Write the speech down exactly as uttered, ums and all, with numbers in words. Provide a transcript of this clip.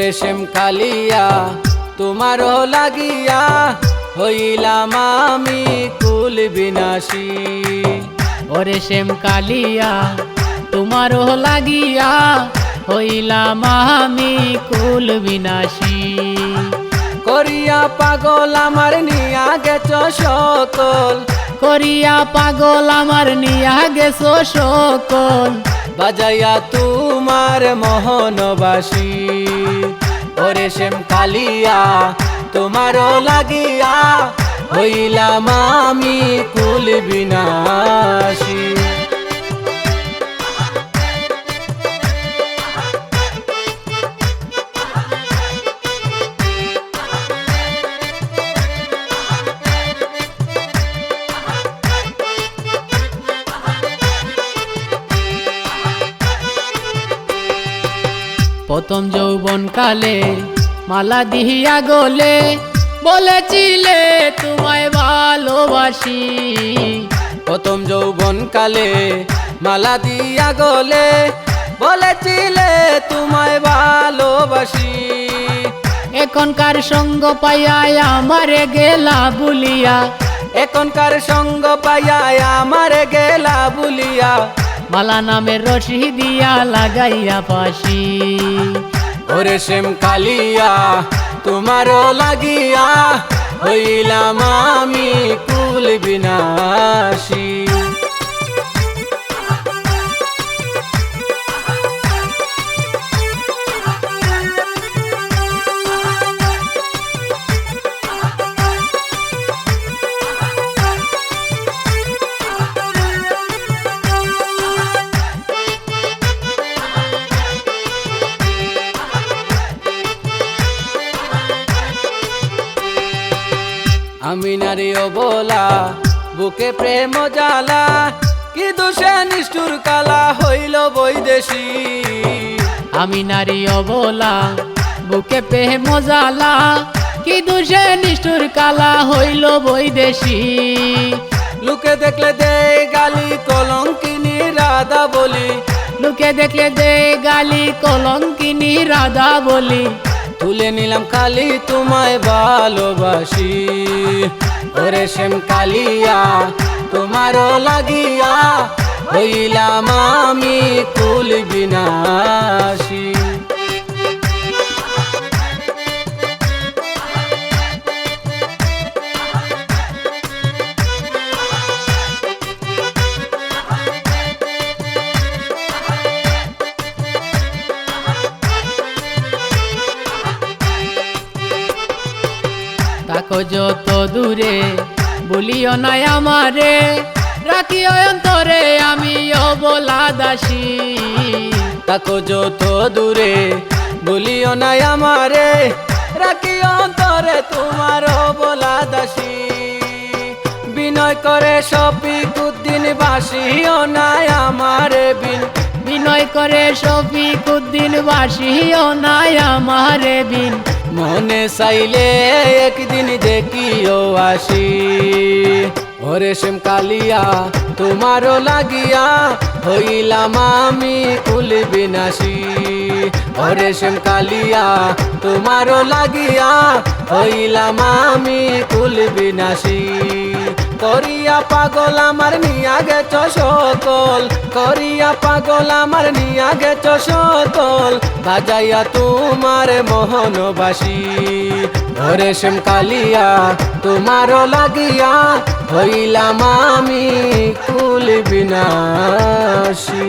রেশম কালিয়া, তোমারও লাগিয়া হইলাম আমি কুল বিনাশী। ও রেশম কালিয়া, তোমারও লাগিয়া হইলাম আমি কুল বিনাশী। করিয়া পাগল আমার নিয়া গেছো সকল, করিয়া পাগল আমার নিয়া গেছো সকল, বাজাইয়া তোমার মোহন বাঁশি। ও রেশম কালিয়া, তোমারও লাগিয়া হইলাম আমি কুল বিনাশী। প্রথম যৌবন কালে মালা দিয়া গলে বলেছিলে তোমায় ভালোবাসি। প্রথম যৌবন কালে মালা দিয়া গলে বলেছিলে তোমায় ভালোবাসি। এখনকার সঙ্গ পাইয়া আমারে গেলা ভুলিয়া, এখনকার সঙ্গ পাইয়া আমারে গেলা ভুলিয়া, মালা নামের রশি দিয়া লাগাইয়া ফাঁসি। ও রেশম কালিয়া, তোমারও লাগিয়া হইলাম আমি কুল বিনাশী। আমি নারী অবলা, বুকে প্রেম জ্বালা, কি দোষে নিষ্ঠুর কালা হইল বৈদেশী। আমি নারী অবলা, বুকে প্রেম জ্বালা, কি দোষে নিষ্ঠুর কালা হইল বৈদেশী। লোকে দেখলে দেয় গালি কলঙ্কিনী রাধা বলি, লোকে দেখলে দেয় গালি কলঙ্কিনী রাধা বলি, তুলে নিলাম খালি তোমায় ভালোবাসি। ও রেশম কালিয়া, তোমারও লাগিয়া হইলাম আমি কুল বিনাশী। থাকো যত দূরে, ভুলিও না আমারে, রাখিও অন্তরে আমি অবলা দাসী। থাকো যত দূরে, ভুলিও না আমারে, রাখিও অন্তরে তোমার অবলা দাসী। বিনয় করে শফিক উদ্দিন, বাসিও না আমারে বিন। বিনয় করে শফিক উদ্দিন, বাসিও না আমারে বিন। মনে চাইলে একদিন দেখিও আসি। ও রেশম কালিয়া, তোমারও লাগিয়া হইলাম আমি কুল বিনাশী। ও রেশম কালিয়া, তোমারও লাগিয়া হইলাম আমি কুল বিনাশী। করিয়া পাগল আমার নিয়া গেছো সকল, করিয়া পাগল আমার নিয়া গেছো সকল, বাজাইয়া তোমার মোহন বাঁশি। ও রেশম কালিয়া, তোমারও লাগিয়া হইলাম আমি কুল বিনাশী।